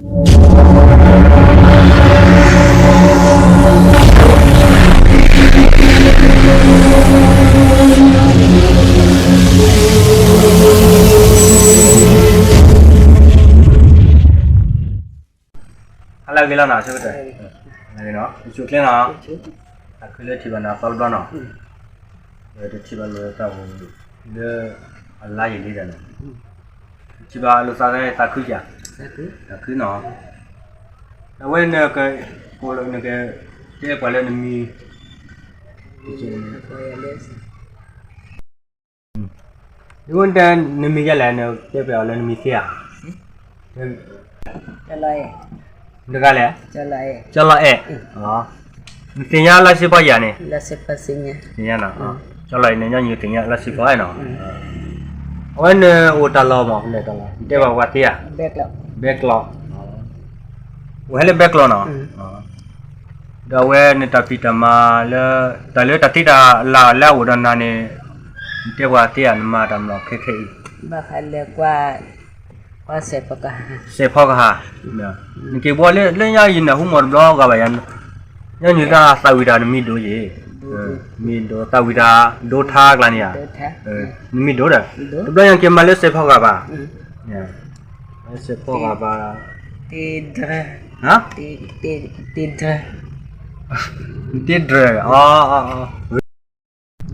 ဟါလၢအဂ့ၤလီၤနီၤ, ဆၢကတီၢ်, ဟါလၢအဂ့ၤနီၤ, ယဆိၣ်ချ့နီၤ, သးခုလၢထံၣ်ဘၣ်နၤသီတဘျီနီၤ, တထံၣ်ဘၣ်လိာ်သးအိၣ်လၢအလါယံၤလံဒီးနီၤ, ထံၣ်ဘၣ်လိာ်သးသးခုယၤ, သးခုနီၤ, အဝဲနက, နကတဲပှၤလၢနမံၤ နမံၤဒ်လဲၣ်, နတဲပှၤအီၤလၢနမံၤသ့ဧါ, နတဂၤလဲၣ်, ကၠီလီၤအဲၣ်, နသ့ၣ်ညါလၢစ့ဖီယၤန့ၣ်, သ့ၣ်ညါနီၤ, ကၠီလီၤအဲၣ်န့ၣ် ညီနုၢ်သ့ၣ်ညါလၢစ့ဖီနီၤ, အဝဲနအိၣ်တၢ်လီၢ်မး, နတဲပှၤပှၤသ့ဧါ, ဘဲကျီၢ်, အိၣ်ဟဲလၢဘဲကျီၢ်နီၤ, ဒီးအဝဲနတၢ်ဖံးတၢ်မၤလၢ, တၢ်လၢတၢ်သံတၢ်လၢ်လၢအအိၣ်ဒီးနၤန့ၣ်, နတဲပှၤသ့ဧါ, နမၤတၢ်မၤလီၤခဲခဲအံၤ, ဘၣ်ဃးလၢကွၢ် ကွၢ်စဲးဖီကဟၣ်, စဲးဖီကဟၣ်, နက့ၤဘီလၢ လၢညါယနၢ်ဟူမးတဘျီဂၤဘၣ်ယၤ, ညီနုၢ်တၢ်သးဝံၣ်တၢ်နမံၤဒိၣ်ယ့ၣ်, မံၤဒိၣ်သးဝံၣ်တၢ်ဒိထါကျါန့ၣ်ဧါ, နမံၤဒိၣ်ဒီး, တဘျီယၤက့ၤမၤလၢစဲးဖီကဟၣ်ဘၣ်, စဲးဖီကဟၣ်ဘၣ်, တ့ဒြဲ, တ့ဒြဲ,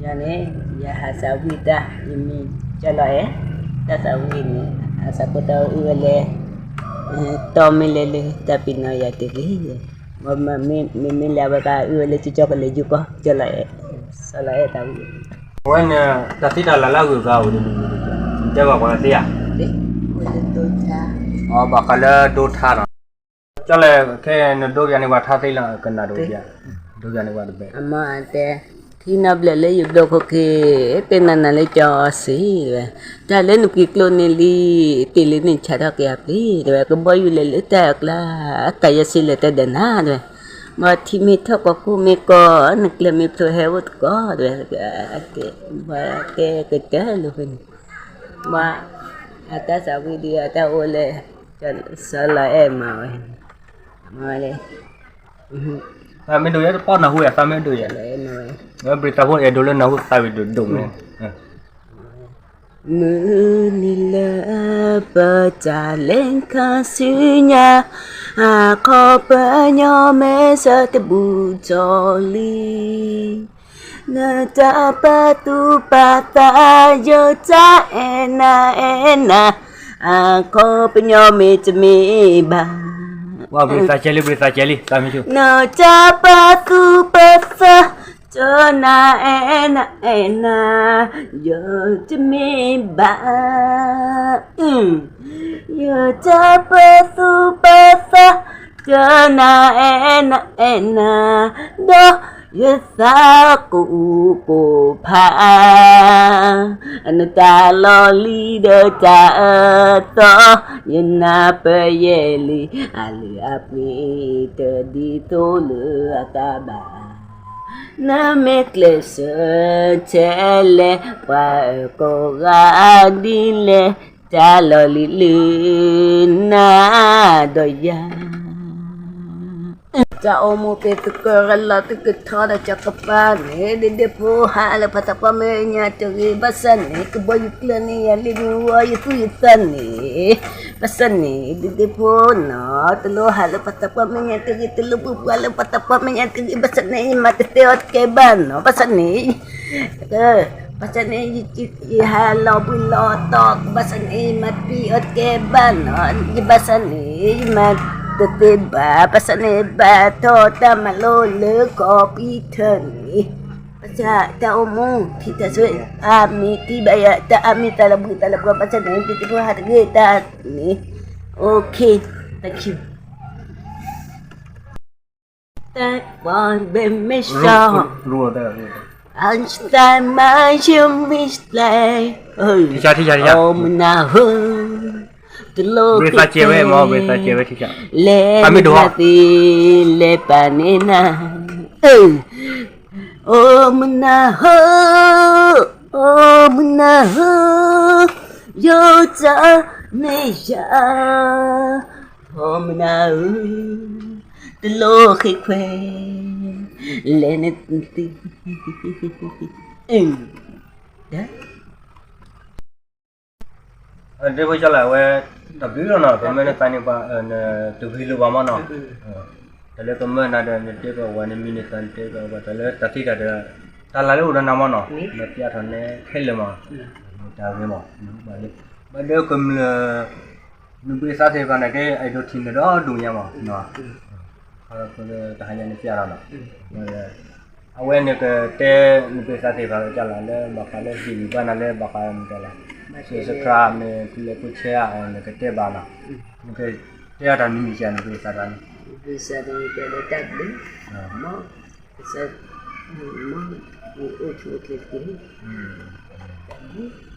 ယန့ၣ် ယဟးသးဝံၣ်တၢ် ယမံၤကၠီလီၤအဲၣ်, တၢ်သးဝံၣ်န့ၣ် အသးကိးတၢ်အုၣ်ဝဲလၢ တီမ့ၢ်လဲၤလၢတၢ်ပ့ၤနီၣ်ယၤတဂ့ၤ, မ့မ့ၢ်လၢအဝဲကအုၣ်ဝဲလၢကၠီကလဲၤယူၢ်ကီၢ် ကၠီလီၤအဲၣ်, ကၠီလီၤအဲၣ်တၢ်ဝံၣ်, အဝဲန့ၣ် တၢ်သံတၢ်လၢ်လၢအဂုၤအဂၤအိၣ်ဒီး နတဲဘၣ်ပှၤသ့ဧါ, ဘၣ်ဃးလၢဒိထါနီၤ ကၠီလီၤအဲၣ် ခဲအံၤနဒိကယၤန့ၢ်ပှၤထါသ့လီၤ ကနၣ်ဒိကယၤ, ဒိကယၤန့ၢ်ပှၤတဘ့ၣ်, အမ့ၢ်တဲ, ထံနီၣ်ဘျဲၣ်လၢယဘျီခိၣ်ခံ, ပ့ၤနၤနၤလၢကၠီစ့ၢ်, တၢ်လၢနပှံၤကျိန့ၣ်လံ, တ့ၢ်လံန့ၣ်ဆးထီၣ်က့ၤအပျ့ၤ, တဲဝဲ ကဘီယူၤလဲၤလၢတၢ်အကျါ, တၢ်ယဲစ့လဲၤတဲဒီးနၤ, တဲဝဲ, မ့ၢ်ထံမ့ၢ်ထီၣ်ကီၢ်ခိၣ်မ့ၢ်ကီၢ်, နကျဲမ့ၢ်ဖျိဟဲအိၣ်တကီၢ်, တဲဝဲ, ဘၣ်တဲကတၢၢ်လၢဖဲန့ၣ်, ဘၣ်, အတၢ်သးဝံၣ်ဒ်အတၢ်အိၣ်လၢ စီၤလီၤအဲၣ်မၤဝဲ, မၤဝဲလဲၣ်, သးမ့ၢ်ဒိၣ်ယဲတပီၢ်နၢ်ဟူယၤ သးမ့ၢ်ဒိၣ်ယဲ, ဝဲဘျုးသးဖိအဲၣ်ဒိးလၢနၢ်ဟူသးဝံၣ်ဒိၣ်ဒိၣ်မး, မုၢ်နံၤလၢပတၢ်လဲၤခီဆူညါ, အခီပညီမ့ၢ်စၢတဘူၣ်ထီၣ်လံ နတၢ်ပာ်သူၣ်ပာ်သး ယတၢ်အဲၣ်နၤအဲၣ်နၤ, အခီပညီမ့ၢ်တမ့ၢ်ဘၣ်, နတၢ်ပာ်သူၣ်ပာ်သး ယတၢ်အဲၣ်နၤအဲၣ်နၤ, ယတမ့ၢ်ဘၣ် ယတၢ်ပာ်သူၣ်ပာ်သး ယတၢ်အဲၣ်နၤအဲၣ်နၤ, ဒီးယသးကိၢ်ပိာ်ဖး, နတၢ်လီၢ်လံၤဒီးတၢ်အၢသီ, ယနၢ်ပၢၢ်ယဲၢ်လံ အလုၢ်အပှ့ၤတဒ်သိးလၢအသးဘၣ်, နမ့ၢ်ကျဲးစၢးထဲလဲၣ် ပှၤအၢကိးဂၤဒ်လဲၣ်, တၢ်လီၢ်လံၤလၢနၤဒီးယၤ တၢ်အိၣ်မူပ့ၤသကိးရၤလီၤသုကထီဒီးကၠီကပၤန့ၣ် ဒ့ဒ့ဖိဟးလၢပှၤသးပှၢ်မဲာ်ညါတဂ့ၤ ဘၣ်ဆၣ်န့ၣ် ကဘီယူၤကျၢၢ်န့ၢ်ယၤလံမ့ၢ်ဝဲ ယသူၣ်ယသးန့ၣ် ဘၣ်ဆၣ်န့ၣ် ဒ့ဒ့ဖိနီၤ တလိၣ်ဟးလၢပှၤသးပှၢ်မဲာ်ညါတဂ့ၤ တလိၣ်ပှၤလၢပှၤသးပှၢ်မဲာ်ညါတဂ့ၤ ဘၣ်ဆၣ်န့ၣ် ယမၤတသ့အီၤတကဲဘၣ်နီၤ ဘၣ်ဆၣ်န့ၣ် ဘၣ်ဆၣ်န့ၣ် ယဟးလီၤဘှံးလီၤတီၤ ဘၣ်ဆၣ်န့ၣ် ယမၤတပံၤအီၤတကဲဘၣ်နီၤ ယဘၣ်ဆၣ်န့ၣ် ယမၤတသ့ဘၣ် ဘၣ်ဆၣ်န့ၣ် ဘၣ်ထီၣ်တၢ်မၤလိလၢကီၢ်ပံထၢၣ်န့ၣ် ဘၣ်ဆၣ်တၢ်အိၣ်မူ ထံတၢ်ဆိၣ် အမ့ၢ်တံၢ်ဘၣ်ယၤ တၢ်အါမ့ၢ်သးလၢဘှံးသးလၢပှၤ ဘၣ်ဆၣ်န့ၣ် ဒ့ဒ့ဖိဟးတဂ့ၤတၢ်န့ၣ် okay thank you တၢ်ကွၢ်ဘဲမ့ၢ်စီ အစတၢ်မၤယမ့ၢ်စလဲ အိၣ်မနၤဟိ တလိၣ်က့ၤ လဲၤနၤသ့လဲၤပာ်န့ၢ်နၤ အိၣ်မနၤဟိ အိၣ်မနၤဟိ ယတၢ်မ့ၢ်ယၤ မုၢ်နၤဧၢ, တလိၣ်ဃ့ခွဲး, လဲၤနသု, အၢ, ဒ်ဖိကၠီလၢအဝဲ တဘျုးလီၤနီၤ, ပမၢနသးန့ၣ်ပှၤ တဂ့ၤလိာ်ဘၣ်မးနီၤ, တၢ်လၢပမၢနၤဒီး နတဲပှၤဝၤ နမံၤနသးနတဲပှၤဝၤ တၢ်လၢတၢ်သ့တၢ်ဒီး တၢ်လၢ်လၢအိၣ်ဒီးနၤမးနီၤ, နပျးထီၣ်နဲခဲလၢာ်မး, တၢ်ဂ့ၤမး, ဘၣ်ဒီးကမျၢၢ် နဘှ့သးသ့ၣ်တဖၣ်န့ၣ် ကဲအဲၣ်ဒိးထံၣ်နၤဒီဒူၣ်ညါမး, ခီဖျိလၢတဟါညါန့ၣ်ပျးထီၣ်နီၤ, အဝဲန့ၣ်ကတဲ နဘှ့သးသ့ၣ်တဖၣ်ကၠီလၢ်လၢ ဘၣ်ဃးလၢဟံၣ်ဂံၢ်ဘါနၤလၢဘၣ်ဃးမတၤလဲၣ်, subscribe မ့ၢ် ပူၤလဲၤဖိဆဲးဧါ နကတဲဘၣ်နီၤ, နကတဲအတၢ်မံၤမံၤကၠီ နဘှ့သးတၢ်န့ၣ်, ဘှ့သးတၢ်န့ၣ် တဲလၢတၢ်ဘျုး, မ်ကစၢ် မ်အိၣ်ဆူၣ်အိၣ်ချ့တက့ၢ်, တၢ်ဘျုး